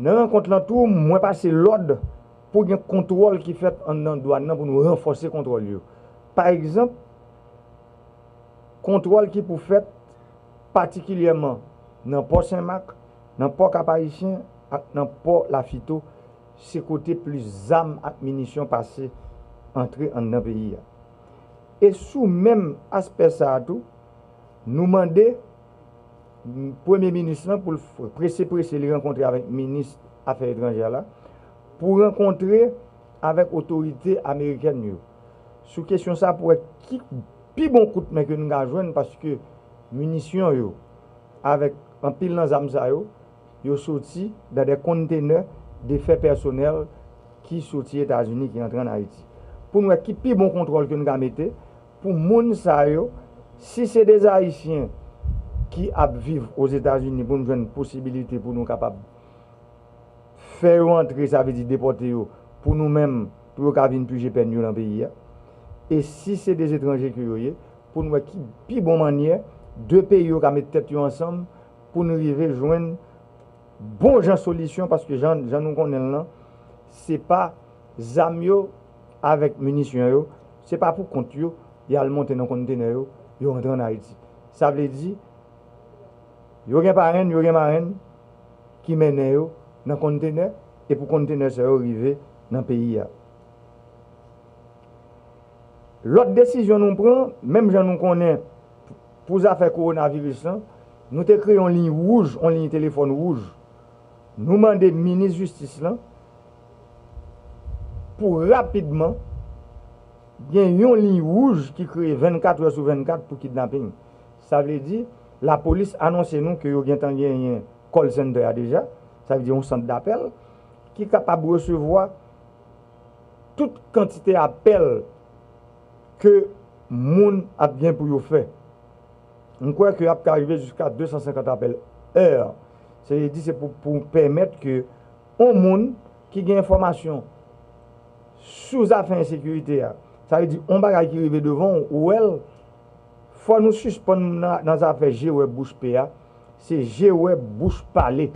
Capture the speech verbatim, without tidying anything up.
Nan rankont lan tou, mwen pase lòd pou gen kontwòl ki fèt anndan dwàn nan pou nou ranfòse kontwòl yo. Pa egzanp, kontwòl ki pou fèt patikilyèman nan pò Senmak, nan pò Kap Ayisyen ak nan pò Lafito, se kote plis zam ak minisyon pase antre anndan peyi a. E sou menm aspè sa a tou, nou mande Premye Minis lan pou l prese prese li rankontre avèk Minis Afè Etranjè la, pou rankontre avèk otorite amerikèn yo sou kesyon sa pou wè ki pi bon kout men ke nou ka jwenn, paske minisyon yo avèk anpil nan zam sa yo, yo soti nan de kontenè de fè pèsonèl ki soti Etazini, ki antre ann Ayiti. Pou n wè ki pi bon kontwòl ke n ka mete pou moun sa yo, si se de Ayisyen ki ap viv Ozetazini, pou n jwenn posibilite pou nou kapab fè yo antre, sa vle di depòte yo, pou nou menm, pou yo ka vin pije pèn yo nan peyi a. E si se de etranje ke yo ye, pou n wè ki pi bon mannyè de peyi yo ka met tèt yo ansanm pou n rive jwenn bon jan solisyon, paske jan, jan nou konnen l lan, se pa zam yo avèk minisyon yo, se pa pou kont yo, y al monte nan kontenè yo, yo antre ann Ayiti. Sa vle di, yo gen parenn, yo gen marenn ki mennen yo nan kontenè, e pou kontenè sa yo rive nan peyi a. Lòt desizyon nou pran, menm jan nou konnen pou zafè kowonaviris lan, nou te kreye yon liy wouj, yon liy telefòn wouj. Nou mande minis jistis lan pou rapidman gen yon liy wouj ki kreye vennkat è sou vennkat pou kidnaping. Sa vle di, lapolis anonse nou ke yo gentan genyen call center a deja, sa vle di yon sant dapèl ki kapab resevwa tout kantite apèl ke moun ap gen pou yo fè. M kwè ke ap ka rive jiska de san senkant apèl è. Se vle di se pou, pou pèmèt ke yon moun ki gen enfòmasyon sou zafè ensekirite a, sa vle di yon bagay ki rive devan w, ou wè l, fò nou sispann nan, nan zafè je wè bouch pe a, se je wè bouch pale.